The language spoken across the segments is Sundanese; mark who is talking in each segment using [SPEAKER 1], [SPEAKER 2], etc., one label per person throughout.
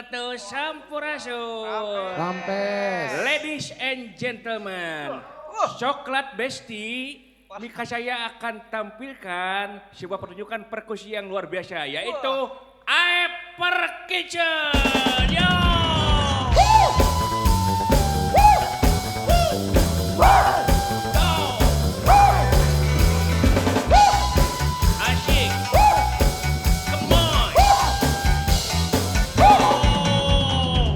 [SPEAKER 1] wabarakatuh. Sampurasun.
[SPEAKER 2] Rampes.
[SPEAKER 1] Ladies and gentlemen, Coklat Besti, mika saya akan tampilkan sebuah pertunjukan perkusi yang luar biasa, yaitu Aeper Kitchen. Yo! Asyik. Come on. Oh.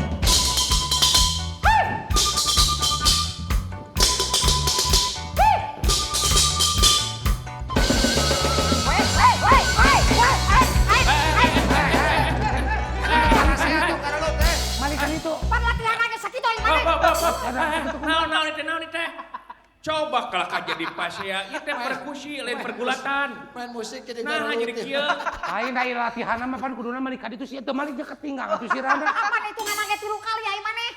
[SPEAKER 1] Naon teh. Coba kalau aja di pasea, ieu teh perkusi lain pergulatan.
[SPEAKER 2] Main musik jadi
[SPEAKER 1] nah, jadi kieu.
[SPEAKER 3] Lain dari latihan mah pan kuduna mah di kaditu sia teu malik ketinggal atuh si Rana.
[SPEAKER 4] Kapan hitungan ge 3 kali ai maneh?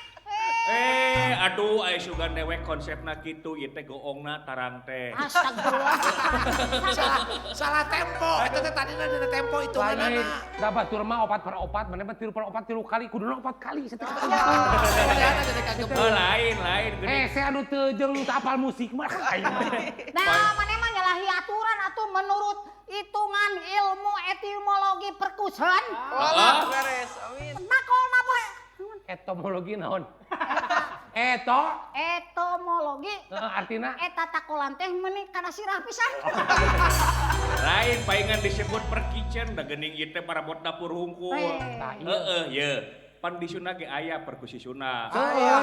[SPEAKER 1] Aduh aya sugan dewek konsepna kitu ieu teh goongna tarang teh.
[SPEAKER 4] Astagfirullah.
[SPEAKER 2] Salah tempo, eta teh tadina dina tempo hitunganna.
[SPEAKER 3] Da batur mah 4/4, maneh mah 3/4 3 kali, kuduna 4 kali sakitu.
[SPEAKER 1] Oh, lain geuning.
[SPEAKER 3] Saya anu teu jeung teu apal musik mah.
[SPEAKER 4] Nah, maneh mah nyalahi aturan atuh menurut hitungan ilmu etimologi perkusen.
[SPEAKER 5] Walah, beres. Amin.
[SPEAKER 4] Nakolna poe.
[SPEAKER 3] Etomologi naon? Eto?
[SPEAKER 4] Etomologi.
[SPEAKER 3] Artina?
[SPEAKER 4] Eta takolan teh meuni kana sirah pisan.
[SPEAKER 1] Lain paingan disebut perkitchen da geuning ieu teh parabot dapur hungkul. Heeh, ye. Pan di Sunda ge aya perkusi Sunda.
[SPEAKER 2] Aya.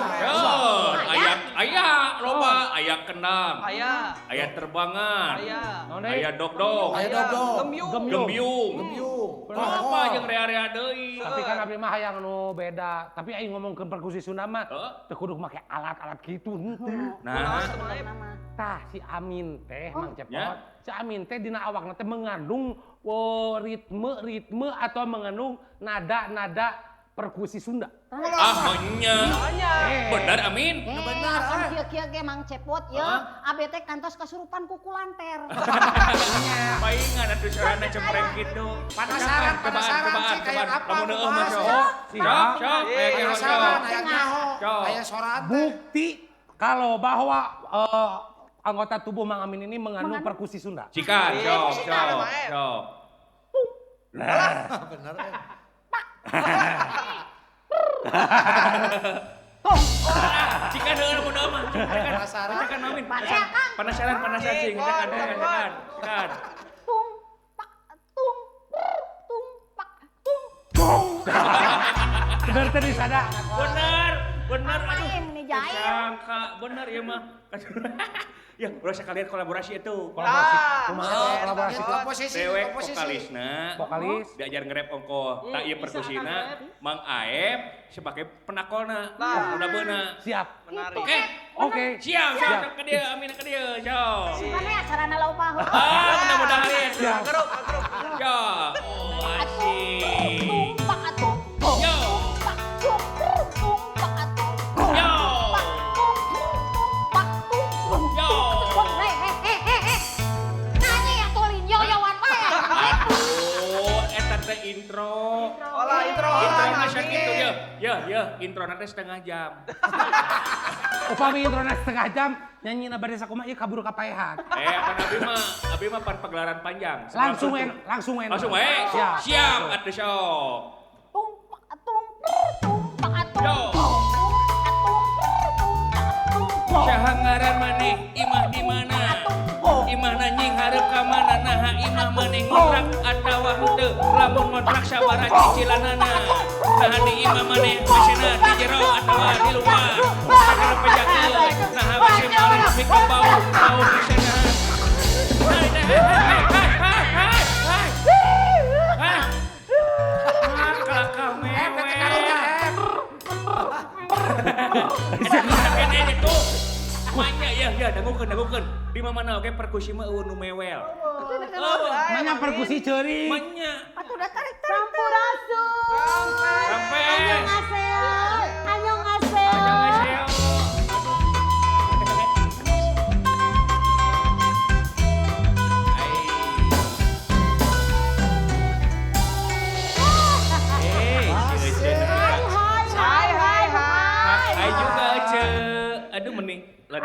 [SPEAKER 1] Aya, aya loba, aya kendang.
[SPEAKER 5] Aya.
[SPEAKER 1] Aya terbangan.
[SPEAKER 5] Aya.
[SPEAKER 1] Aya dogdog.
[SPEAKER 2] Aya dogdog.
[SPEAKER 1] Gembyung.
[SPEAKER 2] Gembyung.
[SPEAKER 1] Apa jeung rea-rea deui.
[SPEAKER 3] Tapi kan abdi mah hayang nu beda. Tapi aing ngomongkeun perkusi Sunda mah teu kudu make alat-alat kitu henteu.
[SPEAKER 1] Nah,
[SPEAKER 3] tah si Amin teh Mang Cepot. Si Amin teh dina awakna teh mengandung ritme-ritme atau mengandung nada-nada perkusi Sunda.
[SPEAKER 1] Ah, nya. Benar Amin.
[SPEAKER 4] Benar. Kan kieu-kieu ge Mang Cepot ye, abdi teh kantos kasurupan ku kulanter.
[SPEAKER 1] Paingan atuh sarana cempreng kitu.
[SPEAKER 2] Penasaran, penasaran sih kayak apa.
[SPEAKER 1] Lamun eueuh mah sok. Sok, sok,
[SPEAKER 2] penasaran aya nyaho, aya soran.
[SPEAKER 3] Bukti kalau bahwa anggota tubuh Mang Amin ini mengandung perkusi Sunda.
[SPEAKER 1] Cikan, sok, sok, sok.
[SPEAKER 2] Nah, bener.
[SPEAKER 1] Jika deui mun mah. Penasaran. Amin. Penasaran, penasaran cing. Tekan, tekan, tekan. Tekan.
[SPEAKER 4] Tung pak tung tung pak tung tung.
[SPEAKER 3] Bener tadi sada.
[SPEAKER 1] Bener, bener aduh.
[SPEAKER 4] Sangka
[SPEAKER 1] bener ya mah. Ya, udah sekalian kolaborasi itu.
[SPEAKER 3] Kolaborasi. Kumaha kolaborasi?
[SPEAKER 2] Komposisi,
[SPEAKER 1] dewek vokalisna.
[SPEAKER 3] Vokalis.
[SPEAKER 1] Diajar nge-rap ongkoh. Tak ieu perkusina, Mang Aep sebagai penakolna. Udah beuna.
[SPEAKER 3] Siap.
[SPEAKER 5] Menarik.
[SPEAKER 1] Oke.
[SPEAKER 3] Oke.
[SPEAKER 1] Siap, siap ke dieu, amin ke dieu, sok.
[SPEAKER 4] Sukane acarana loba.
[SPEAKER 1] Ah, mudah-mudahan.
[SPEAKER 3] Siap.
[SPEAKER 5] Grup, grup.
[SPEAKER 1] Yo. Oh, asik.
[SPEAKER 4] Tung pak tung.
[SPEAKER 1] Yo.
[SPEAKER 4] Pak tung tung pak tung.
[SPEAKER 1] Yo.
[SPEAKER 4] Pak tung tung pak tung.
[SPEAKER 1] Yo. Intro.
[SPEAKER 5] Olah intro.
[SPEAKER 1] Intro na gitu ya. Ya, ya, intro nanti setengah jam.
[SPEAKER 3] Upami intro na setengah jam, nyanyi na bade sakumaha ieu kaburu kapaehan.
[SPEAKER 1] Apa abi mah pan pagelaran panjang.
[SPEAKER 3] Langsung en, langsung en.
[SPEAKER 1] Langsung we.
[SPEAKER 3] Siap.
[SPEAKER 1] Siap atuh sok.
[SPEAKER 4] Tung pak tung tung pak tung.
[SPEAKER 1] Yo. Saha ngaran maneh imah di mana? Imah nying hareup ka mana naha imah maneh ngontrak atawa henteu lamun ngontrak sabaraha cicilanana naha di imah maneh mesena di jero atawa di luar sakara pejakeun naha bisi maling nepi ka bau bau mesena. Hai hai hai hai hai hai. Kalakah mewek. Eta itu. Manya ya ya dangukeun dangukeun. Di mana oge perkusi mah eueuh nu mewel.
[SPEAKER 3] Manya perkusi ceurik.
[SPEAKER 1] Manya.
[SPEAKER 4] Atuh da tarik tarik.
[SPEAKER 6] Sampurasun.
[SPEAKER 1] Sampai.
[SPEAKER 6] Annyeonghaseyo. Annyeonghaseyo.
[SPEAKER 1] Annyeonghaseyo.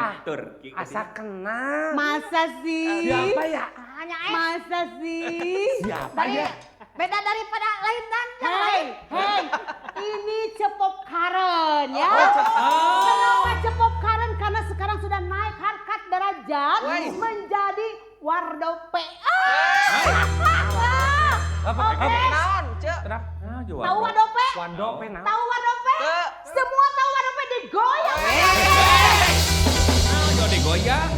[SPEAKER 3] Ah,
[SPEAKER 1] Turki.
[SPEAKER 3] Asa kenal.
[SPEAKER 6] Masa sih?
[SPEAKER 3] Siapa ya?
[SPEAKER 4] Hanya
[SPEAKER 6] Masa sih?
[SPEAKER 3] Siapa ya?
[SPEAKER 4] Beda daripada lain dan yang
[SPEAKER 6] Hei,
[SPEAKER 4] lain.
[SPEAKER 6] hei, ini Cepop Karen ya. Kenapa Cepop Karen? Karena sekarang sudah naik harkat derajat menjadi wardope.
[SPEAKER 3] Apa?
[SPEAKER 6] Oke.
[SPEAKER 5] Naon, Cek?
[SPEAKER 3] Kenapa?
[SPEAKER 1] Ah, jual.
[SPEAKER 6] Tahu wardope?
[SPEAKER 3] Wardope naon?
[SPEAKER 6] Tahu wardope?
[SPEAKER 5] Teu.
[SPEAKER 6] Semua tahu wardope digoyang.
[SPEAKER 1] Ah, jauh digoyang.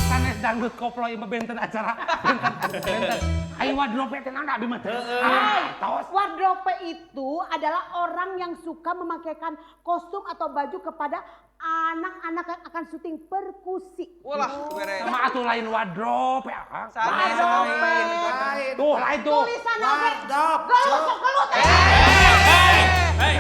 [SPEAKER 3] Sanes dangdut koplo ieu mah benten acara. Benten, benten. Ayo wardrobe teh naon abdi mah teu. Ah, tos.
[SPEAKER 6] Wardrobe itu adalah orang yang suka memakaikan kostum atau baju kepada anak-anak yang akan syuting perkusi.
[SPEAKER 5] Walah, beres.
[SPEAKER 3] Sama atuh lain wardrobe ah.
[SPEAKER 5] Sanes,
[SPEAKER 6] Wardrobe.
[SPEAKER 2] Lain.
[SPEAKER 3] Tuh lain tuh.
[SPEAKER 6] Tulisan oge.
[SPEAKER 2] Wardrobe.
[SPEAKER 6] Gelut sok gelut.
[SPEAKER 1] Hei,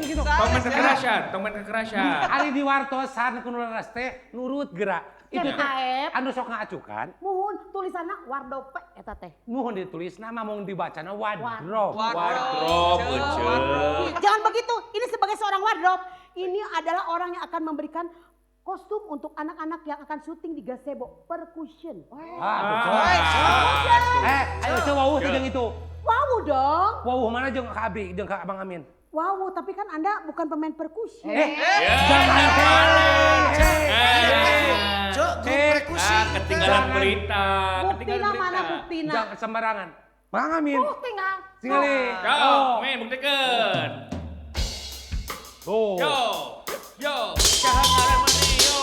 [SPEAKER 3] Gitu, gitu.
[SPEAKER 1] tong main kekerasan, tong main kekerasan.
[SPEAKER 3] Ari diwartosan ku nu leres teh nurut gerak. Itu
[SPEAKER 6] Cek
[SPEAKER 3] teh
[SPEAKER 6] Aep.
[SPEAKER 3] anu sok ngaacukan.
[SPEAKER 6] Muhun tulisanna wardope eta teh.
[SPEAKER 3] Muhun ditulis nama mung dibacana wardrobe.
[SPEAKER 1] Wardrobe, Ece.
[SPEAKER 6] Jangan begitu. Ini sebagai seorang wardrobe, ini adalah orang yang akan memberikan kostum untuk anak-anak yang akan syuting di gazebo percussion.
[SPEAKER 3] Ah, betul. Eh, ayo coba wawuh teh jeung itu.
[SPEAKER 6] Wow dong.
[SPEAKER 3] Wawuh mana jeung ka abdi jeung ka Abang Amin.
[SPEAKER 6] Wow, tapi kan Anda bukan pemain percussion.
[SPEAKER 3] Eh,
[SPEAKER 1] Ya,
[SPEAKER 3] jangan
[SPEAKER 1] Eh,
[SPEAKER 2] Cuk, grup perkusi.
[SPEAKER 1] ah, ketinggalan berita,
[SPEAKER 6] Buktina
[SPEAKER 1] ketinggalan
[SPEAKER 6] mana
[SPEAKER 1] berita.
[SPEAKER 6] buktina?
[SPEAKER 3] Jangan sembarangan. Bang Amin.
[SPEAKER 4] Tinggal.
[SPEAKER 3] Tingali.
[SPEAKER 1] Yo, main buktikan.
[SPEAKER 3] Tuh.
[SPEAKER 1] Yo, yo, saha ngaran maneh yo.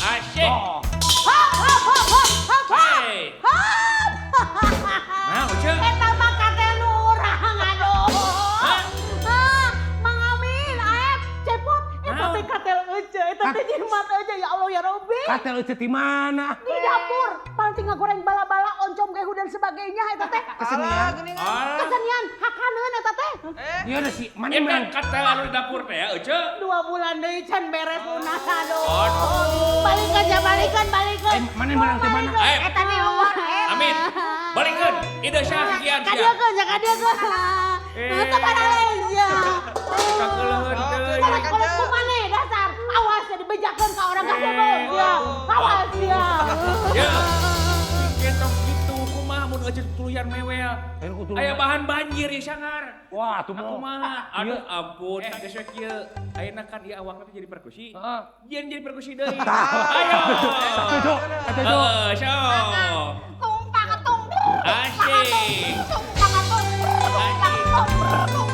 [SPEAKER 1] Asyik.
[SPEAKER 3] Oh.
[SPEAKER 6] Hop, hop, hop, hop, hop, hop.
[SPEAKER 1] Hey.
[SPEAKER 6] Hop.
[SPEAKER 1] Nah, Ece.
[SPEAKER 6] Eta mah katel nu urang aduh.
[SPEAKER 1] Hah?
[SPEAKER 6] Ah, Mang Amin, Aep, Cepot, eta
[SPEAKER 1] Naon?
[SPEAKER 6] teh katel euce, eta teh jimat euce ya Allah ya Robbi.
[SPEAKER 3] Katel euceut di mana?
[SPEAKER 6] Di dapur, paling ngagoreng bala-bala, oncom, gehu dan sebagainya eta teh.
[SPEAKER 3] Kesenian.
[SPEAKER 1] Ah,
[SPEAKER 6] Kesenian hakaneun eta teh.
[SPEAKER 3] Iya udah sih, mana
[SPEAKER 1] Eta
[SPEAKER 3] menang?
[SPEAKER 1] katel anu di dapur teh ya, Ece.
[SPEAKER 6] 2 bulan deui can beres lunas aduh.
[SPEAKER 1] Aduh.
[SPEAKER 6] Balikan ya, balikan, balikan.
[SPEAKER 3] Eh, mana menang teh mana?
[SPEAKER 1] Eh,
[SPEAKER 4] Eta di luar.
[SPEAKER 1] Amin. Balikeun, ide syah kian sia.
[SPEAKER 6] Kadiekeun ya, kadiekeun.
[SPEAKER 1] Eh.
[SPEAKER 6] Teu paralel ya.
[SPEAKER 1] Kakeuleuheun teuing.
[SPEAKER 6] Kolek-kolek ku maneh dasar. Awas ya dibejakeun ka orang gazebo ya. Awas ya.
[SPEAKER 1] Ya. Ketong gitu kumaha mun euceut tuluyan mewel.
[SPEAKER 3] Ayo ku tuluyan.
[SPEAKER 1] Aya bahan banjir ieu sangar.
[SPEAKER 3] Wah, atuh
[SPEAKER 1] Aku
[SPEAKER 3] mah.
[SPEAKER 1] mah, aduh ampun, geus we kieu. Ayeuna kan ieu awakna teh jadi perkusi.
[SPEAKER 3] Heeh.
[SPEAKER 1] Jieun jadi perkusi deui. Ayo.
[SPEAKER 3] Setuju, setuju.
[SPEAKER 1] Heeh, sok.
[SPEAKER 4] Tumpang tung.
[SPEAKER 1] Asyik.
[SPEAKER 4] Tumpang tung. Tumpang tung. Tumpang tung.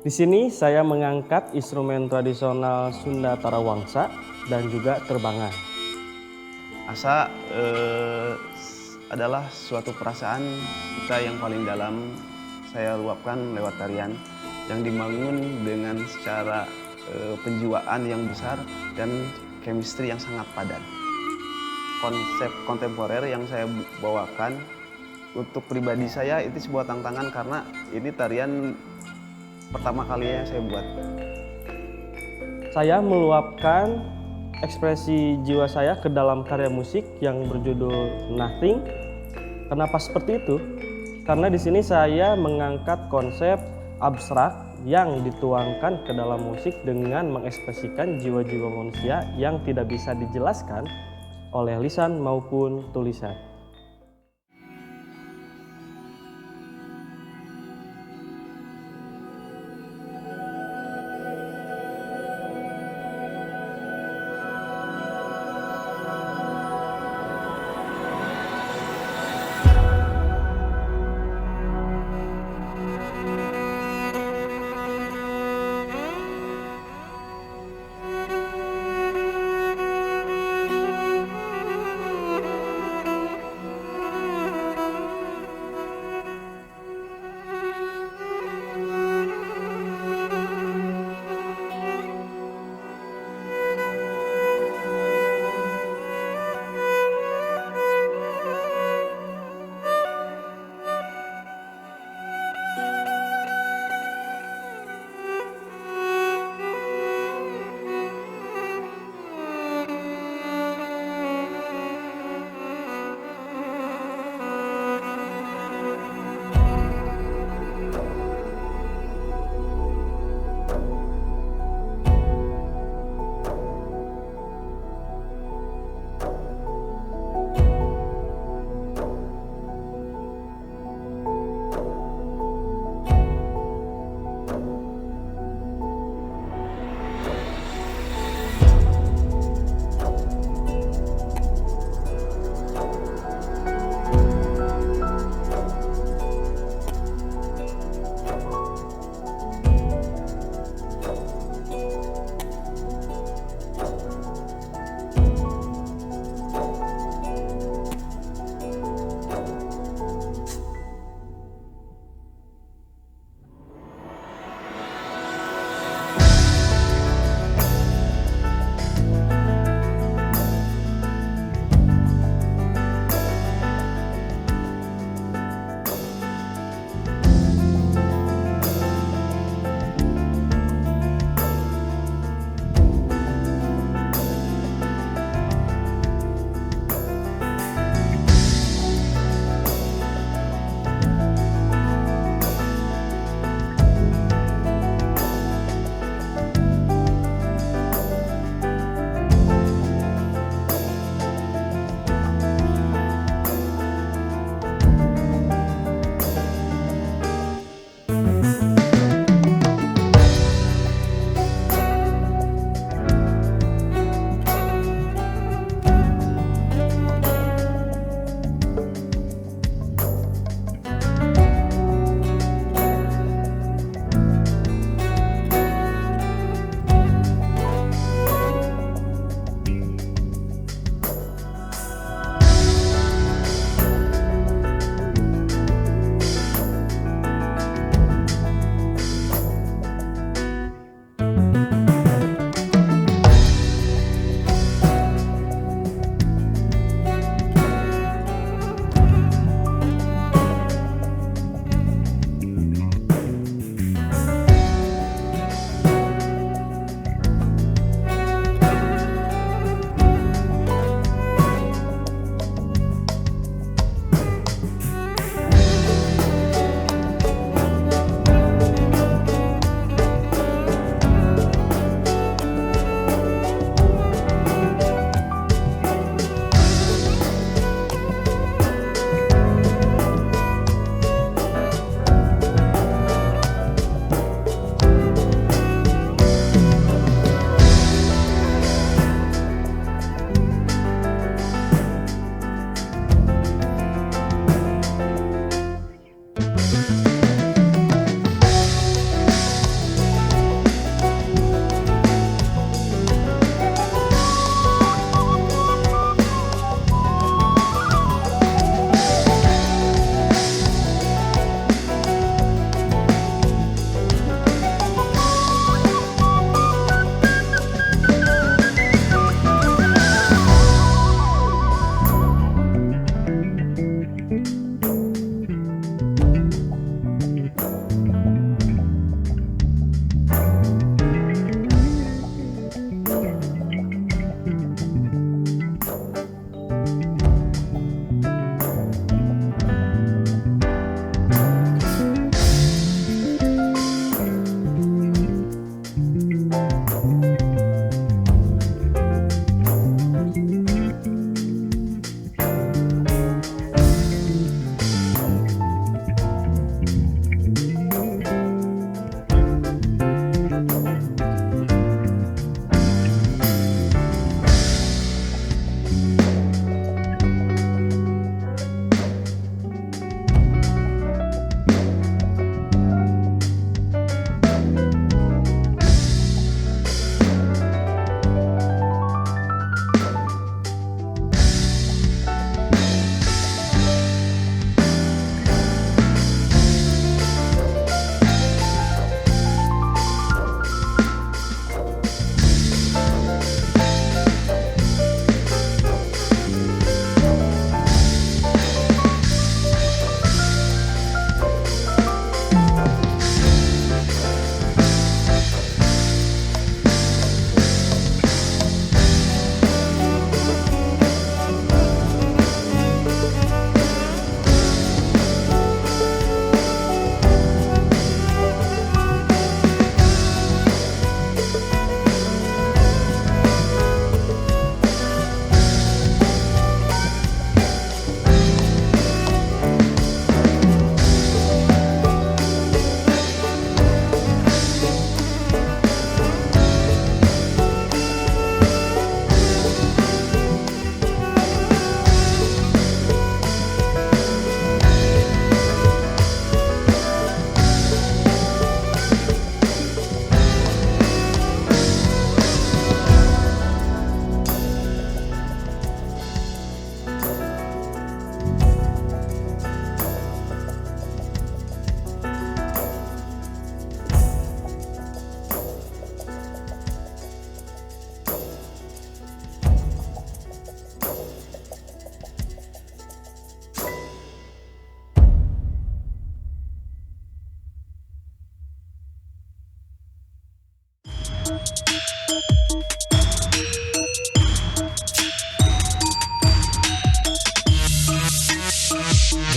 [SPEAKER 7] Di sini saya mengangkat instrumen tradisional Sunda Tarawangsa dan juga terbangan.
[SPEAKER 8] Asa adalah suatu perasaan kita yang paling dalam saya luapkan lewat tarian yang dibangun dengan secara penjiwaan yang besar dan chemistry yang sangat padat. Konsep kontemporer yang saya bawakan untuk pribadi saya itu sebuah tantangan karena ini tarian pertama kalinya yang saya buat.
[SPEAKER 7] Saya meluapkan ekspresi jiwa saya ke dalam karya musik yang berjudul Nothing. Kenapa seperti itu? Karena di sini saya mengangkat konsep abstrak yang dituangkan ke dalam musik dengan mengekspresikan jiwa-jiwa manusia yang tidak bisa dijelaskan oleh lisan maupun tulisan.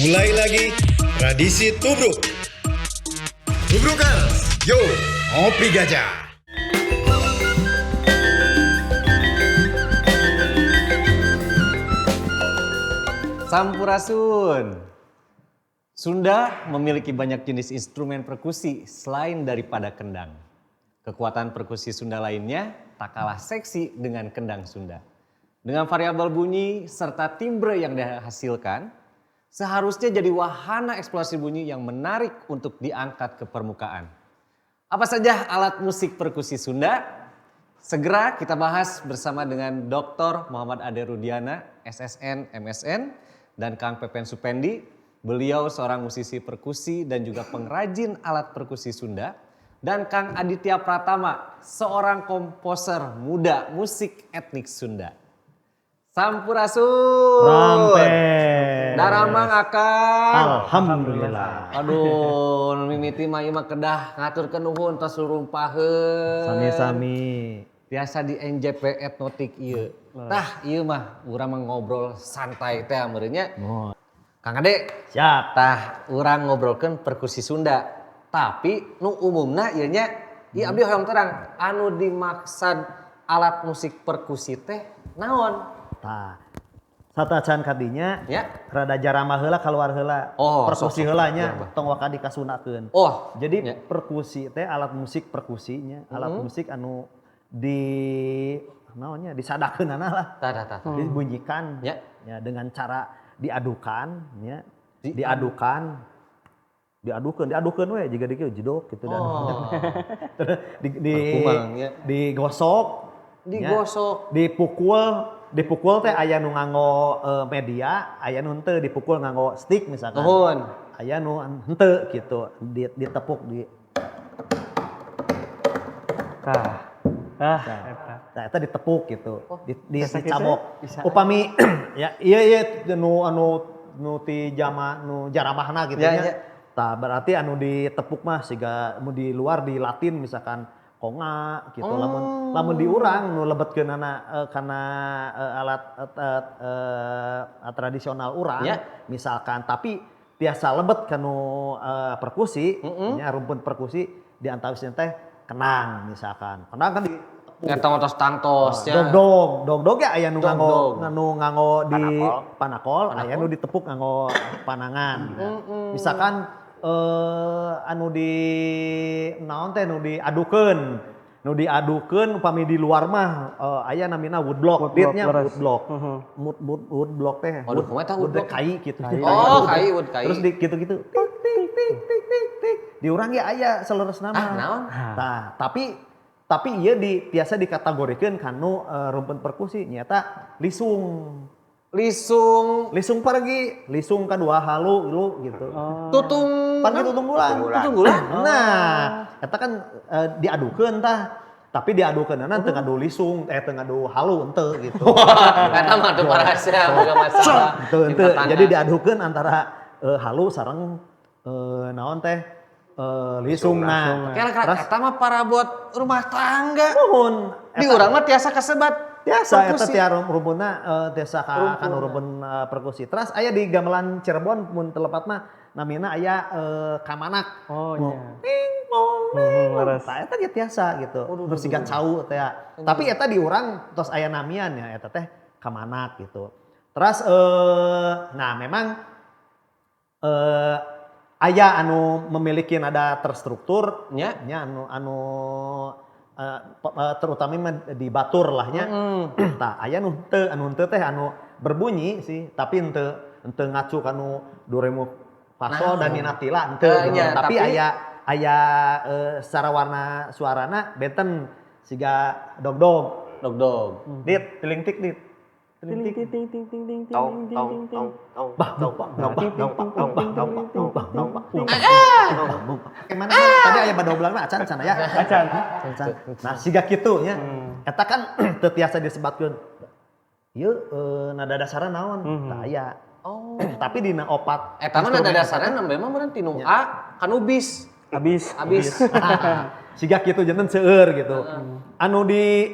[SPEAKER 9] Mulai lagi tradisi tubruk. Tubrukers, yo ngopi gajah.
[SPEAKER 10] Sampurasun. Sunda memiliki banyak jenis instrumen perkusi selain daripada kendang. Kekuatan perkusi Sunda lainnya tak kalah seksi dengan kendang Sunda. Dengan variabel bunyi serta timbre yang dihasilkan, seharusnya jadi wahana eksplorasi bunyi yang menarik untuk diangkat ke permukaan. Apa saja alat musik perkusi Sunda? Segera kita bahas bersama dengan Dr. Muhammad Ade Rudiana, SSN, MSN, dan Kang Pepen Supendi. Beliau seorang musisi perkusi dan juga pengrajin alat perkusi Sunda. Dan Kang Aditya Pratama, seorang komposer muda musik etnik Sunda. Sampurasun.
[SPEAKER 11] Rampes.
[SPEAKER 10] Daramang akang.
[SPEAKER 11] Alhamdulillah.
[SPEAKER 10] Aduh, mimiti mah ieu mah kedah ngaturkeun nuhun tos lurumpaheun.
[SPEAKER 11] Sami-sami.
[SPEAKER 10] Biasa di NJP Etnotik ieu. Tah, ieu mah urang mah ngobrol santai teh meureun nya. Kang Ade.
[SPEAKER 11] Siap.
[SPEAKER 10] Tah, urang ngobrolkeun perkusi Sunda. Tapi nu umumna ieu nya, ieu abdi hoyong terang anu dimaksad alat musik perkusi teh naon?
[SPEAKER 11] Tah. Satacan kadinya
[SPEAKER 10] ya.
[SPEAKER 11] Rada jaramah heula kaluar heula.
[SPEAKER 10] Oh,
[SPEAKER 11] perkusi
[SPEAKER 10] sok,
[SPEAKER 11] heula nya
[SPEAKER 10] sok.
[SPEAKER 11] Tong waka dikasundakeun.
[SPEAKER 10] Oh,
[SPEAKER 11] jadi
[SPEAKER 10] ya.
[SPEAKER 11] Perkusi teh alat musik perkusinya, alat musik anu di naonnya disadakeunana lah.
[SPEAKER 10] Tah tah tah.
[SPEAKER 11] Dibunyikan
[SPEAKER 10] ya.
[SPEAKER 11] Ya, dengan cara diadukan ya. Diadukan. Diadukeun we jiga dikieu jedok gitu dan.
[SPEAKER 10] Oh.
[SPEAKER 11] Terus
[SPEAKER 10] Berkumang, ya.
[SPEAKER 11] Digosok.
[SPEAKER 10] Digosok.
[SPEAKER 11] Ya. Dipukul teh aya nu nganggo media, aya nu henteu dipukul nganggo stick misalkan.
[SPEAKER 10] Nuhun.
[SPEAKER 11] Aya nu henteu gitu, ditepuk di.
[SPEAKER 7] Tah. Ah, eta.
[SPEAKER 11] Nah, eta ditepuk gitu.
[SPEAKER 10] Oh,
[SPEAKER 11] Dicabok.
[SPEAKER 7] Bisa.
[SPEAKER 11] Upami ya iya iya nu anu nu ti jama nu jaramahna gitu
[SPEAKER 10] Ya,
[SPEAKER 11] nya.
[SPEAKER 10] ya.
[SPEAKER 11] Tah berarti anu ditepuk mah siga mu di luar di Latin misalkan konga gitu.
[SPEAKER 10] Oh.
[SPEAKER 11] Lamun di urang nu lebetkeunana kana alat tradisional urang
[SPEAKER 10] Ya.
[SPEAKER 11] misalkan tapi tiasa lebet kanu perkusi nya rumpun perkusi di antawisna teh kenang misalkan. Kenang kan di
[SPEAKER 10] Eta mah tos tangtos ya.
[SPEAKER 11] Dog-dog ya aya nu nganggo
[SPEAKER 10] Dog-dog.
[SPEAKER 11] nu nganggo di panakol, aya nu ditepuk nganggo panangan. Misalkan anu di naon teh nu diadukeun. Nu diadukeun upami di luar mah aya namina woodblock, ditnya woodblock. Woodblock teh.
[SPEAKER 10] Waduh, kumaha eta woodblock?
[SPEAKER 11] Kai gitu.
[SPEAKER 10] Oh, kai wood kai.
[SPEAKER 11] Terus di gitu-gitu. Tik tik tik tik tik tik. Di urang ge aya seleresna mah.
[SPEAKER 10] Ah, naon?
[SPEAKER 11] Tah, tapi ieu di biasa dikategorikeun kanu rumpun perkusi nyata lisung.
[SPEAKER 10] Lisung.
[SPEAKER 11] Lisung pergi, lisung kadua halu lu gitu.
[SPEAKER 10] Oh. Tutung
[SPEAKER 11] Pan tutunggulan.
[SPEAKER 10] Tutunggulan.
[SPEAKER 11] Nah, eta kan diadukeun tah. Tapi diadukeunana teu ngadu lisung, teu ngadu halu henteu gitu.
[SPEAKER 10] Eta mah teu parasea boga masalah.
[SPEAKER 11] Henteu henteu. Jadi diadukeun antara halu sareng naon teh lisungna.
[SPEAKER 10] Kira-kira eta mah parabot rumah tangga.
[SPEAKER 11] Nuhun.
[SPEAKER 10] Di urang mah tiasa kasebat.
[SPEAKER 11] Tiasa eta tia rumpunna tiasa ka kanu rumpun perkusi. Terus aya di gamelan Cirebon mun teu lepat mah namina aya kamanak.
[SPEAKER 7] Oh iya.
[SPEAKER 11] Ting pong ting. Tah eta ge tiasa gitu. Terus siga cau teh. Tapi eta di urang tos aya namian ya eta teh kamanak gitu. Terus nah memang aya anu memiliki nada terstruktur
[SPEAKER 10] nya
[SPEAKER 11] anu terutama di batur lah nya. Tah aya nu henteu teh anu berbunyi sih tapi henteu ngacu kanu do re mi fa sol dan mi na ti la henteu gitu. Tapi aya secara warna suarana benten siga dog-dog.
[SPEAKER 10] Dog-dog.
[SPEAKER 11] Dit tilingtik dit.
[SPEAKER 7] Ting ting ting ting ting ting ting ting ting.
[SPEAKER 11] Bah bah bah bah bah bah bah bah bah. Gimana tadi aya badoblangna acan can aya.
[SPEAKER 7] Acan.
[SPEAKER 11] Nah siga kitu nya. Eta kan teu tiasa disebatkeun. Ieu nada dasarna naon? Tah aya.
[SPEAKER 10] Oh.
[SPEAKER 11] Tapi dina opat.
[SPEAKER 10] Eta mah nada dasarna nembe mah meureun tinu A kanu bis.
[SPEAKER 7] Abis.
[SPEAKER 10] Abis.
[SPEAKER 11] Siga kitu janten seueur gitu. Anu di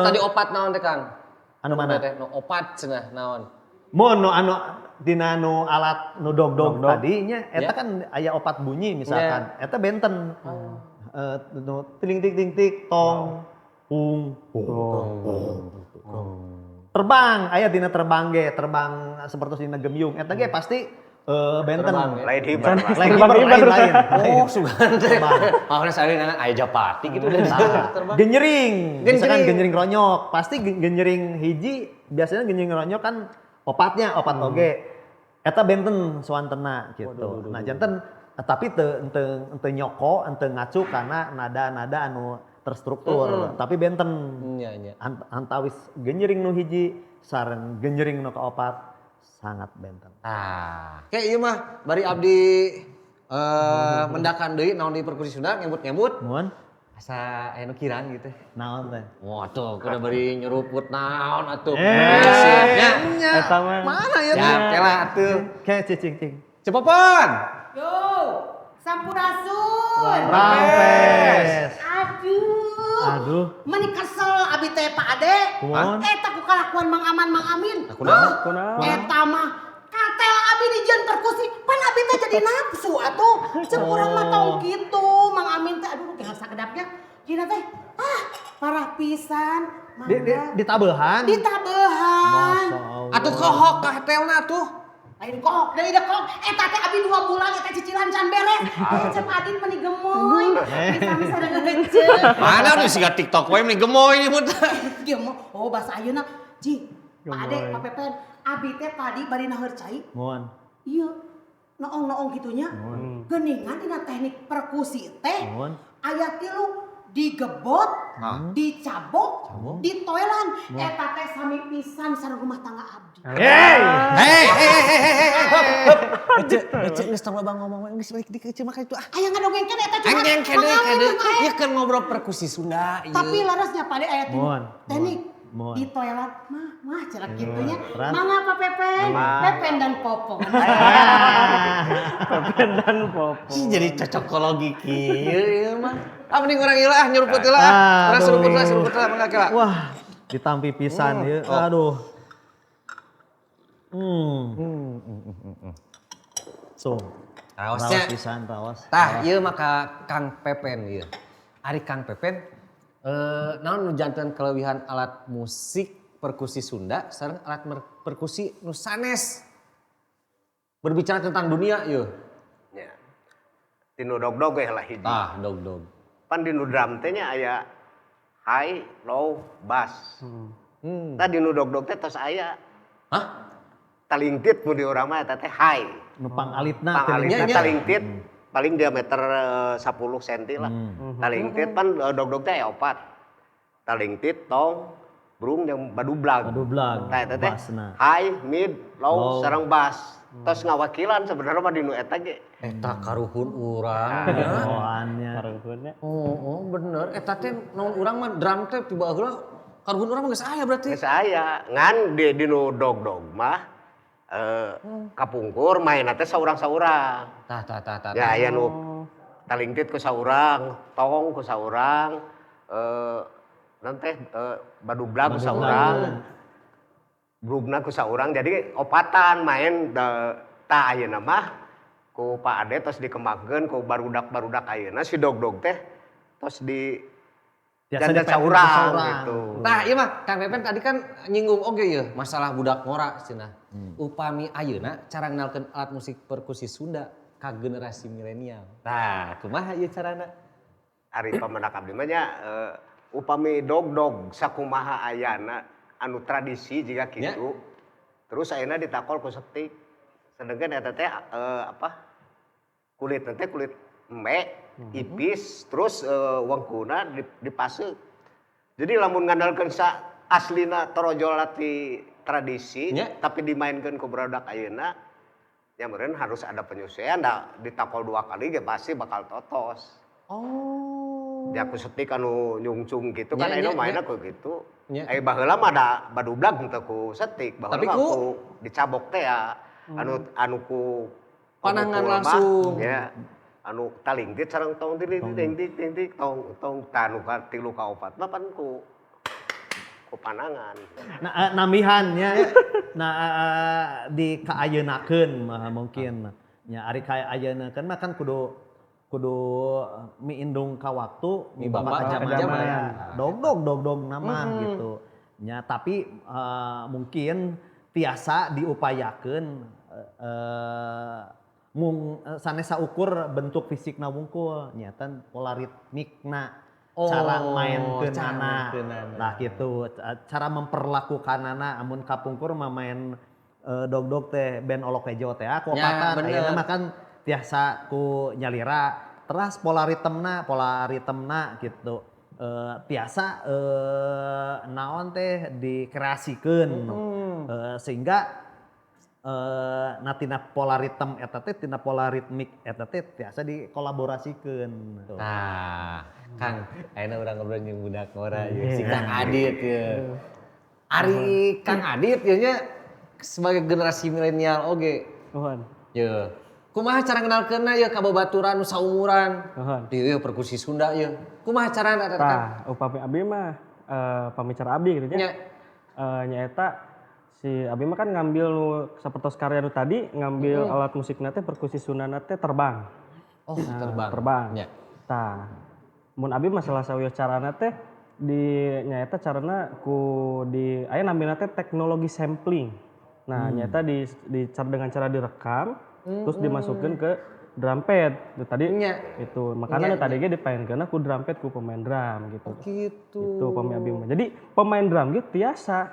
[SPEAKER 10] tadi opat naon teh Kang?
[SPEAKER 11] Anu mana?
[SPEAKER 10] Nu opat cenah naon?
[SPEAKER 11] Mun nu anu dina nu alat nu dog-dog tadinya eta kan aya opat bunyi misalkan. Eta benten. Nu tiling tik ting tik tong pung pung pung. Terbang aya dina terbang ge, terbang seperti dina gemyung eta ge pasti benten.
[SPEAKER 12] Lain hiber.
[SPEAKER 11] Lain hiber, lain.
[SPEAKER 10] Oh, sugan teh. Makanya saya nanya aya japati gitu udah terbang.
[SPEAKER 11] Genjering, misalkan genjering ronyok, pasti genjering hiji biasanya genjering ronyok kan opatnya, opat oge. Eta benten suantena gitu. Nah, janten tapi teu teu nyoko, teu ngacu karena nada-nada anu terstruktur, tapi benten. Antawis genjering nu hiji sareng genjering nu kaopat sangat benten.
[SPEAKER 10] Ah, kayak ieu mah bari abdi mendakan deui naon di perkusi Sunda ngebut-ngebut.
[SPEAKER 11] Mun
[SPEAKER 10] asa aya nu kirang gitu.
[SPEAKER 11] Naon teh?
[SPEAKER 10] Waduh, kudu bari nyeruput naon atuh. Nya.
[SPEAKER 7] Eta mah.
[SPEAKER 10] Mana ya teh? Kela atuh.
[SPEAKER 11] Ke cicing cing.
[SPEAKER 10] Cepopon.
[SPEAKER 6] Yo, sampurasun.
[SPEAKER 11] Rampes.
[SPEAKER 6] Aduh.
[SPEAKER 11] Aduh.
[SPEAKER 6] Meni kesel abi teh Pak Ade. Eta ku kalakuan Mang Aman Mang Amin.
[SPEAKER 7] Kunaon?
[SPEAKER 6] Eta mah katel abi dijieun perkusi, pan abi teh jadi nafsu atuh. Cek urang mah tong kitu Mang Amin teh aduh tinggal sakedapnya. Dina teh ah parah pisan.
[SPEAKER 11] Ditabeuhan.
[SPEAKER 6] Ditabeuhan.
[SPEAKER 10] Atuh kohok katelna atuh.
[SPEAKER 6] Lain kohok, dari da kohok. Eta teh abi 2 bulan eta cicilan can beres. Cep Adin meni gemoy. Bisa-bisa ngeuceuk.
[SPEAKER 10] Mana udah siga TikTok we meni gemoy ieu mah.
[SPEAKER 6] Gemoy. Oh bahasa ayeuna. Ji, Pak Ade, Pak Pepen, abi teh tadi bari naheur cai.
[SPEAKER 11] Mun.
[SPEAKER 6] Iya. Noong-noong kitunya. Geuningan dina teknik perkusi teh. Aya tilu digebot, dicabok, ditoelan. Eta teh sami pisan sareng rumah tangga abdi.
[SPEAKER 11] Hey!
[SPEAKER 10] Hey, hey, hey, hey, hey. Ece, geus tong loba ngomong we geus balik di kecil mah kitu ah.
[SPEAKER 6] Aya ngadongengkeun eta curhat.
[SPEAKER 10] Engeng kade kade. Ieu keur ngobrol perkusi Sunda ieu.
[SPEAKER 6] Tapi larasnya Pak De aya teknik ditoelan mah mah cara kitunya. Mangga Pak Pepen, Pepen dan Popon.
[SPEAKER 7] Pepen dan Popon.
[SPEAKER 10] Si jadi cocokologi kieu ieu mah. Ah mending urang ieu lah nyeruput heula ah. Urang seruput heula mangga kela.
[SPEAKER 11] Wah, ditampi pisan ieu. Aduh. So,
[SPEAKER 10] raosnya
[SPEAKER 11] pisan raos.
[SPEAKER 10] Tah ieu mah ka Kang Pepen ieu. Ari Kang Pepen naon nu janten kelebihan alat musik perkusi Sunda sareng alat perkusi nu sanes. Berbicara tentang dunia ieu.
[SPEAKER 12] Nya. Tinu dog-dog we lah hiji.
[SPEAKER 10] Tah, dog-dog.
[SPEAKER 12] Pan dinu drum teh nya aya high, low, bass. Tah dinu dog-dog teh tos aya.
[SPEAKER 10] Hah?
[SPEAKER 12] Talingtit mun di urang mah eta teh high.
[SPEAKER 11] Nu pangalitna
[SPEAKER 12] pangalitna talingtit paling diameter 10 cm lah. Talingtit pan dog-dog teh aya opat. Talingtit, tong, brung jeung badublag.
[SPEAKER 11] Badublag.
[SPEAKER 12] Tah eta teh high, mid, low, sareng bass. Tos ngawakilan sebenarnya mah dinu eta ge.
[SPEAKER 10] Eta karuhun urang
[SPEAKER 11] nya.
[SPEAKER 7] Karuhunnya.
[SPEAKER 10] Oh, bener. Eta teh naon urang mah drum teh tiba heula karuhun urang mah geus aya berarti.
[SPEAKER 12] Geus aya. Ngan di dinu dog-dog mah kapungkur mainna teh saurang-saurang.
[SPEAKER 10] Tah tah tah tah.
[SPEAKER 12] Ya aya nu talingtit ku saurang, tong ku saurang, naon teh badublag ku saurang. Brugna ku saurang jadi opatan main tah ayeuna mah ku Pak Ade tos dikembangkeun ku barudak-barudak ayeuna si dog-dog teh tos di jantan saurang gitu.
[SPEAKER 10] Tah ieu mah Kang Pepen tadi kan nyinggung oge ieu masalah budak ngora cenah. Upami ayeuna cara ngenalkeun alat musik perkusi Sunda ka generasi milenial. Tah kumaha ieu carana?
[SPEAKER 12] Ari pamendak abdi mah nya upami dog-dog sakumaha ayana anu tradisi jika gitu. Terus ayeuna ditakol ku setik. Sedangkan eta teh apa? Kulit teh kulit embe, ipis, terus wangkuna dipase. Jadi lamun ngandalkeun sa aslina torojol ti tradisi, tapi dimainkeun ku barudak ayeuna, ya meureun harus ada penyesuaian da ditakol 2 kali ge pasti bakal totos.
[SPEAKER 10] Oh.
[SPEAKER 12] Ya ku setik anu nyungcung gitu kan ayeuna mainna ku gitu. Eh baheula mah da badublag henteu ku setik, baheula mah ku dicabok teh ya. Anu anu ku
[SPEAKER 10] panangan langsung.
[SPEAKER 12] Ya. Anu talingtit sareng tong ting ting ting ting tong tong tanu ka 3 ka 4 mah pan ku ku panangan.
[SPEAKER 11] Nah, nambihannya nah di kaayeunakeun mah mungkin nya ari kaayeunakeun mah kan kudu kudu miindung ka waktu,
[SPEAKER 10] Mi bapa
[SPEAKER 11] ka
[SPEAKER 10] ka
[SPEAKER 11] zaman.
[SPEAKER 10] zaman.
[SPEAKER 11] Dog dog dog dog nama gitu nya, tapi mungkin tiasa diupayakeun mung sanes saukur bentuk fisikna wungkul, nyata pola ritmikna, cara
[SPEAKER 10] Oh, cara
[SPEAKER 11] mainkeunana.
[SPEAKER 10] mainkeunana.
[SPEAKER 11] Nah gitu, cara memperlakukanana. Amun kapungkur mah main dog-dog teh band olok hejo teh ku
[SPEAKER 10] Ya,
[SPEAKER 11] opatan,
[SPEAKER 10] bener.
[SPEAKER 11] ayeuna mah kan tiasa ku nyalira. Teras pola ritmena gitu tiasa naon teh dikreasikeun sehingga nah tina pola ritme eta teh, tina pola ritmik eta teh tiasa dikolaborasikeun. Tuh.
[SPEAKER 10] Nah, Kang, ayeuna urang ngobrol jeung budak ngora ye, si Kang Adit ye. Ari Kang Adit ye nya sebagai generasi milenial oge.
[SPEAKER 7] Nuhun.
[SPEAKER 10] Ye. Kumaha cara ngenalkeunna ye ka babaturan nu saumuran?
[SPEAKER 7] Nuhun.
[SPEAKER 10] Di ieu perkusi Sunda ye. Kumaha carana eta, Kang?
[SPEAKER 7] Tah, upami abdi mah pamicara abdi gitu nya.
[SPEAKER 10] Nya.
[SPEAKER 7] Nyaeta si abdi mah kan ngambil nu sapertos karya nu tadi, ngambil alat musikna teh perkusi Sundana teh terbang.
[SPEAKER 10] Oh,
[SPEAKER 7] Nah,
[SPEAKER 10] terbang.
[SPEAKER 7] Terbang.
[SPEAKER 10] Nya.
[SPEAKER 7] Tah, mun abdi masalah sawios carana teh di nyaeta carana ku di aya namina teh teknologi sampling. Nah, nyaeta di dengan cara direkam terus dimasukkan ke drum pad. Itu tadi itu. Makanya nu tadi ge dipaenkeun ku drum pad ku pemain drum gitu.
[SPEAKER 10] Oh, gitu.
[SPEAKER 7] Itu pami abdi mah. Jadi pemain drum ge tiasa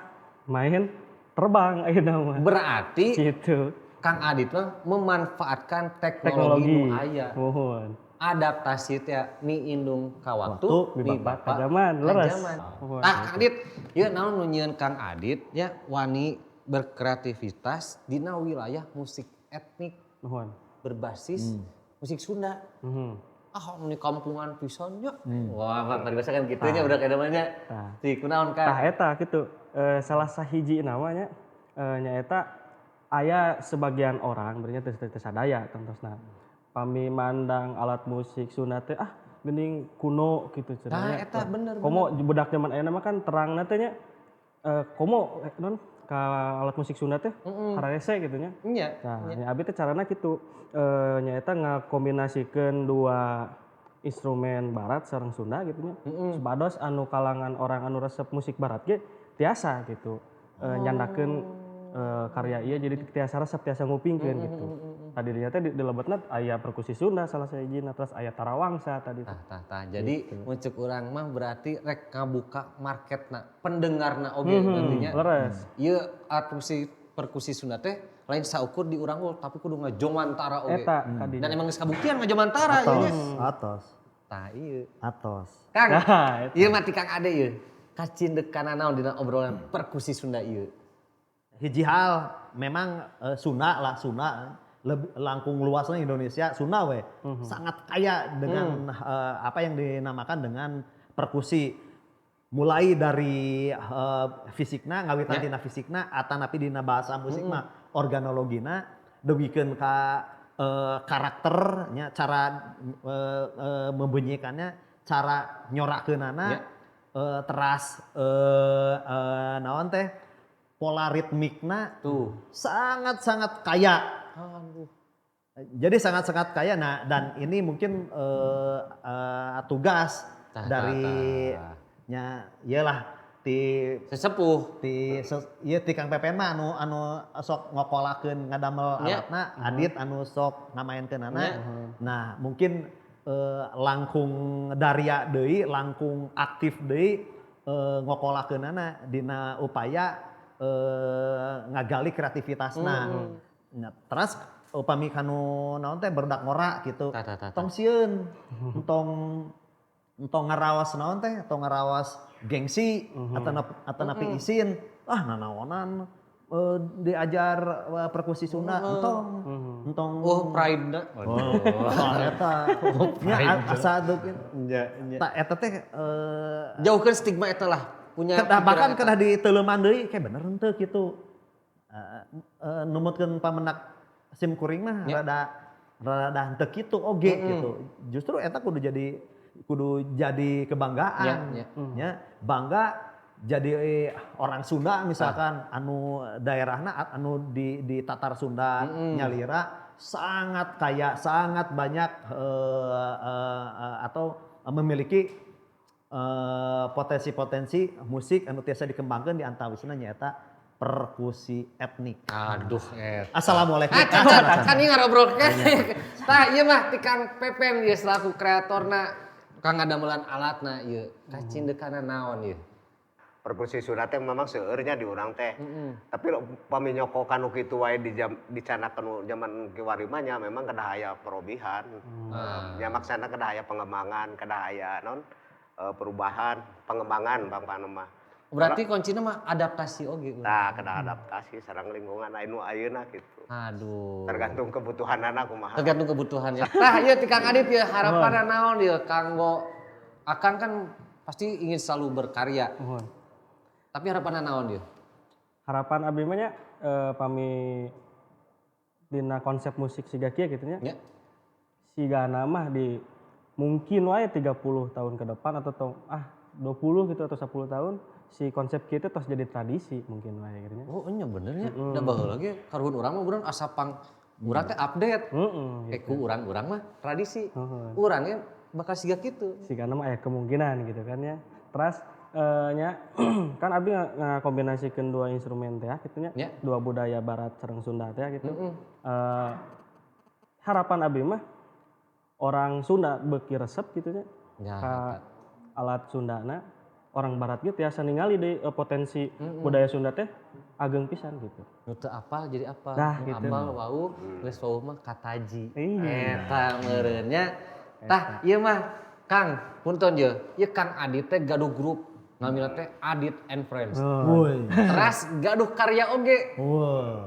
[SPEAKER 7] main terbang ayeuna mah.
[SPEAKER 10] Berarti
[SPEAKER 7] gitu.
[SPEAKER 10] Kang Adit mah memanfaatkan teknologi,
[SPEAKER 7] Teknologi.
[SPEAKER 10] nu aya.
[SPEAKER 7] Muhun.
[SPEAKER 10] Adaptasi teh miindung ka waktu,
[SPEAKER 7] Waktu,
[SPEAKER 10] mi
[SPEAKER 7] mi
[SPEAKER 10] bapa
[SPEAKER 7] bapa ka zaman, leres.
[SPEAKER 10] zaman.
[SPEAKER 7] Muhun.
[SPEAKER 10] Tah Kang Adit, ieu naon nu nyieun Kang Adit ya wani berkreativitas dina wilayah musik etnik
[SPEAKER 7] Nuhun.
[SPEAKER 10] berbasis musik Sunda. Ah, nu di kampungan pisan nya. Wah, paribasa kan kitu nya budak namanya.
[SPEAKER 7] Tah.
[SPEAKER 10] Ti kunaon Kang?
[SPEAKER 7] Tah eta gitu. Salah sahiji namanya nyaeta aya sebagian orang berarti teu teu sadaya tentosna. Pami mandang alat musik Sunda teh ah geuning kuno gitu
[SPEAKER 10] Tah
[SPEAKER 7] cenah nya.
[SPEAKER 10] eta bener.
[SPEAKER 7] Komo budak zaman ayeuna mah kan terangna teh nya komo non ka alat musik Sunda teh hararese gitu nya.
[SPEAKER 10] Nya.
[SPEAKER 7] Nah, nya abi teh carana kitu. Nyaeta ngakombinasikeun dua instrumen barat sareng Sunda gitu nya. Supados anu kalangan orang anu resep musik barat ge tiasa gitu. Nyandakeun karya ieu jadi tiasa resep, tiasa ngupingkeun gitu. Tadi dinya teh di lebetna aya perkusi Sunda salah sahijina, terus aya tarawangsa tadi.
[SPEAKER 10] Tah tah tah. Jadi mun ceuk urang mah berarti rek ngabuka marketna, pendengarna oge berarti nya.
[SPEAKER 7] Leres.
[SPEAKER 10] Ieu alat musik perkusi Sunda teh lain saukur di urang unggul tapi kudu ngajomantara oge.
[SPEAKER 7] Eta kadinya.
[SPEAKER 10] Dan emang geus kabuktian ngajomantara ieu nya.
[SPEAKER 11] Atos, atos,
[SPEAKER 10] Tah ieu.
[SPEAKER 11] atos.
[SPEAKER 10] Kang,
[SPEAKER 7] Nah, eta.
[SPEAKER 10] ieu mah ti Kang Ade ieu. Kacindekana naon dina obrolan perkusi Sunda ieu?
[SPEAKER 11] Hiji hal memang Sunda lah, Sunda lebih langkung luasnya Indonesia, Sunda we sangat kaya dengan apa yang dinamakan dengan perkusi, mulai dari fisikna, ngawitan tina fisikna atanapi dina bahasa musik mah organologina, dugikeun ka karakternya, cara membunyikannya, cara nyorakeunana, teras naon teh pola ritmikna
[SPEAKER 10] Tuh.
[SPEAKER 11] sangat-sangat kaya.
[SPEAKER 10] Aduh.
[SPEAKER 11] Jadi sangat-sangat kaya. Nah, dan ini mungkin tugas
[SPEAKER 10] Tah,
[SPEAKER 11] dari
[SPEAKER 10] tah, tah.
[SPEAKER 11] nya iyalah ti
[SPEAKER 10] Sesepuh.
[SPEAKER 11] ti ieu ti Kang Pepen mah anu anu sok ngokolakeun, ngadamel alatna, Adit anu sok ngamaenkeunana. Nah, mungkin langkung daria deui, langkung aktif deui ngokolakeunana dina upaya ngagali kreativitasna. Nah, terus upami kanu naon teh barudak ngora gitu.
[SPEAKER 10] Tah, tah, tah, tah.
[SPEAKER 11] Tong sieun, entong entong ngarawas naon teh, tong ngarawas gengsi atau napi isin. Ah, nanaonan diajar perkusi Sunda, entong entong.
[SPEAKER 10] Oh, pride-na.
[SPEAKER 11] Oh, eta. Nya asa deukeun.
[SPEAKER 10] Nya, nya.
[SPEAKER 11] Tah eta teh
[SPEAKER 10] Jauhkeun stigma eta lah. Punya
[SPEAKER 11] kedah, bahkan
[SPEAKER 10] pikiran
[SPEAKER 11] kedah diteuleman deui kayak bener henteu kitu. Numutkeun pamenak sim kuring mah rada rada henteu kitu oge gitu. Justru eta kudu jadi kebanggaan.
[SPEAKER 10] Ya,
[SPEAKER 11] Ya, bangga Jadi orang Sunda misalkan anu daerahna anu di Tatar Sunda nyalira sangat kaya, sangat banyak atau memiliki potensi-potensi musik anu tiasa dikembangkan di antawisna nyaeta perkusi etnik.
[SPEAKER 10] Aduh eta.
[SPEAKER 11] Assalamualaikum.
[SPEAKER 10] Kan ieu ngarobrol kan. Tah ieu mah ti Kang Pepen ieu selaku kreatorna kang ngadamelan alatna ieu. Kacindekana naon ieu?
[SPEAKER 12] Perkusi Sunda teh memang seueurnya di urang teh. Tapi pami nyoko kanu kitu wae di jam dicanakeun zaman kiwari mah nya memang kedah aya perobihan. Nya maksana kedah aya pengembangan, kedah aya naon perubahan, pengembangan pangpana mah.
[SPEAKER 10] Berarti kuncina mah adaptasi oge.
[SPEAKER 12] Nah, kedah adaptasi sareng lingkungan anu ayeuna gitu.
[SPEAKER 10] Aduh.
[SPEAKER 12] Tergantung kebutuhanana kumaha.
[SPEAKER 10] Tergantung kebutuhannya. Tah ieu ti Kang Adit ieu harapanna naon ieu kanggo Akang kan pasti ingin selalu berkarya. Tapi harapanna naon ieu?
[SPEAKER 7] Harapan abdi mah nya pami dina konsep musik siga kieu kitu nya. Sigana mah di mungkin wae 30 tahun ke depan atau 20 gitu atau 10 tahun si konsep kieu tos jadi tradisi mungkin wae gitu nya.
[SPEAKER 10] Oh nya bener nya. Da baheula ge karuhun urang mah urang asa pang urang teh update.
[SPEAKER 7] Gitu.
[SPEAKER 10] Ku urang-urang mah tradisi. Urangnya bakal siga kitu.
[SPEAKER 7] Sigana mah aya kemungkinan gitu kan ya. Terus nya kan abdi ngakombinasikeun dua instrumen teh kitu nya. Dua budaya barat sareng Sunda teh gitu. Harapan abdi mah orang Sunda beuki resep gitu nya. Ka alat Sundana orang barat ge tiasa ningali deui potensi budaya Sunda teh ageng pisan gitu.
[SPEAKER 10] Nu teu apal jadi apa?
[SPEAKER 7] Nah,
[SPEAKER 10] nu
[SPEAKER 7] gitu.
[SPEAKER 10] Apal wau geus wau mah kataji. Eta meureun nya. Tah ieu mah Kang punten ye. Ieu Kang Adit teh gaduh grup namina teh Adit and Friends. Teras gaduh karya oge.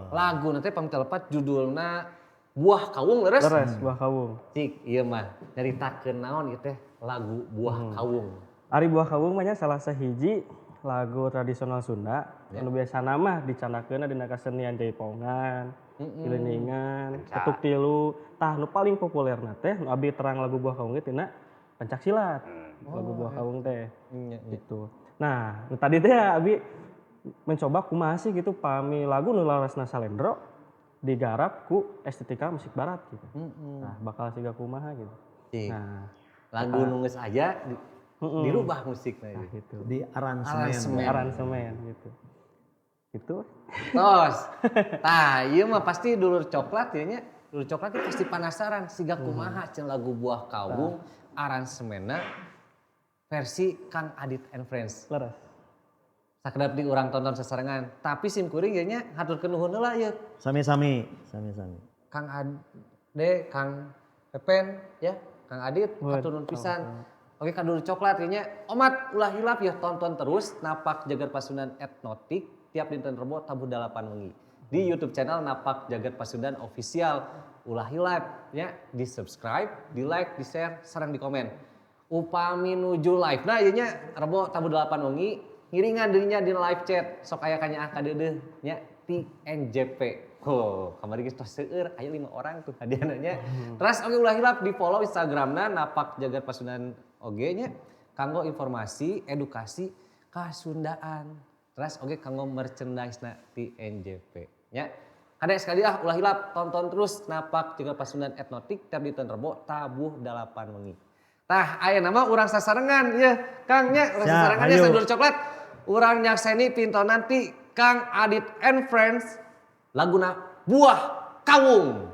[SPEAKER 10] Lagu teh pami telepat judulna Buah Kawung leres.
[SPEAKER 7] Leres Buah Kawung.
[SPEAKER 10] Cik ieu mah nyaritakeun naon ieu teh lagu Buah Kawung.
[SPEAKER 7] Ari Buah Kawung mah nya salah sahiji lagu tradisional Sunda anu biasana mah dicandakeunna dina kasenian jaipongan, kiliningan, ketuk tilu. Tah nu paling populerna teh nu abdi terang lagu Buah Kawung ge tina pencak silat. Lagu Buah Kawung teh. Gitu. Nah, nu tadi teh abdi mencoba kumaha sih gitu pami lagu nu larasna salendro digarap ku estetika musik barat gitu. Nah, bakal siga kumaha gitu. Nah,
[SPEAKER 10] lagu nu geus aya dirubah musiknya
[SPEAKER 7] nah, gitu.
[SPEAKER 11] Di aransemen.
[SPEAKER 7] Aransemen gitu. Gitu.
[SPEAKER 10] Tos. Tah, ieu mah pasti dulur coklat ya nya. Dulur coklat itu pasti penasaran siga kumaha cenah lagu Buah Kawung aransemenna versi Kang Adit and Friends.
[SPEAKER 7] Leres.
[SPEAKER 10] Sakedap di urang tonton sesarengan. Tapi sim kuring ieu nya haturkeun nuhun heula ieu.
[SPEAKER 11] Sami-sami, sami-sami.
[SPEAKER 10] Kang Ade, Kang Pepen ya, Kang Adit hatur nuhun pisan. Oke, ka dulur coklat ieu nya. Omat ulah hilap ya tonton terus Napak Jagat Pasundan Etnotik tiap dinten Rebo tabuh 8 wengi. Di YouTube channel Napak Jagat Pasundan Official. Ulah hilap ya, di subscribe, di like, di share, sareng di komen. Upami nuju live. Nah, ieu nya Rebo tabuh 8 wengi ngiringan dirinya di live chat sok aya kanyaah kadeudeuh nya TNJP. Oh, kamari geus tos seueur aya 5 orang tuh hadiahna nya. Terus oge ulah hilap di follow Instagramna Napak Jagat Pasundan oge nya kanggo informasi, edukasi kasundaan. Terus oge kanggo merchandise-na TNJP nya. Kade sekali ah ulah hilap tonton terus Napak Jagat Pasundan Etnotik tiap dinten Rebo tabuh 8 wengi. Tah aya nama urang sasarengan ye Kang nya urang sasarengan nya sadulur coklat. Urang nyakseni pinto nanti Kang Adit and Friends laguna Buah Kawung.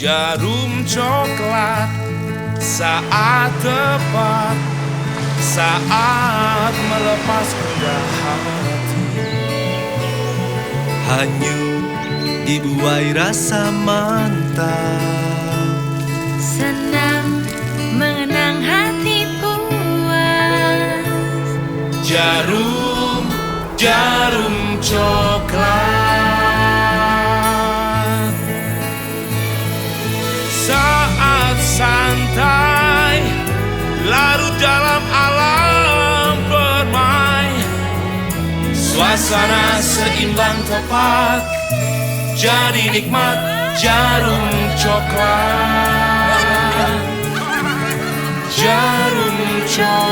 [SPEAKER 13] Jarum coklat saat tepat, saat melepas gundah hati.
[SPEAKER 14] Hanyut dibuai rasa mantap.
[SPEAKER 15] Senang mengenang hati puas.
[SPEAKER 13] Jarum, jarum coklat. Saat santai larut dalam alam permai, suasana seimbang tepat, jadi nikmat jarum coklat. Jarum coklat.